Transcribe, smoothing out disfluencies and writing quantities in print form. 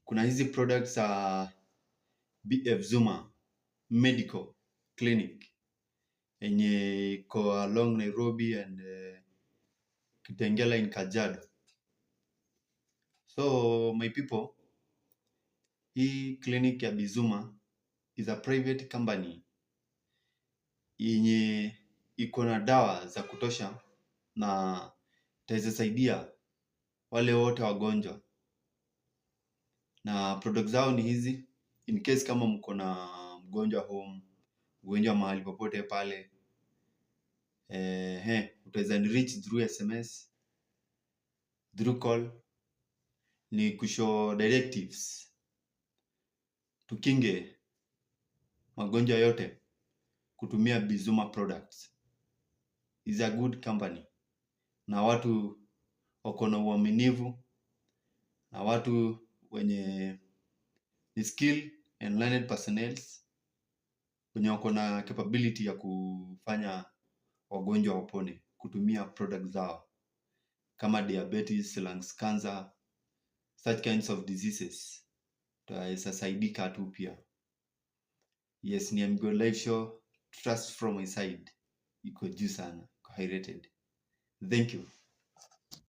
Kuna hizi products za BF Zuma Medical Clinic yenye iko along Nairobi and Kitengela in Kajiado. So my people, hii clinic ya Bizuma is a private company yenye iko na dawa za kutosha na itaweza saidia wale wote wagonjwa, na product zao ni hizi. In case kama mko na mgonjwa home, mgonjwa mahali popote pale, utaweza ni reach through SMS, through call, ni kushow directives tukinge magonjwa yote kutumia Bizuma products. Is a good company na watu wako na uaminifu na watu wenye ni skill and learned personnels wenye wako na capability ya kufanya wagonjwa wapone kutumia product zao kama diabetes, lungs cancer, such kinds of diseases. Tutaweza saidika tu pia. Yes, ni Amigo Live Show. Trust from my side iko juu sana, iko high rated. Thank you.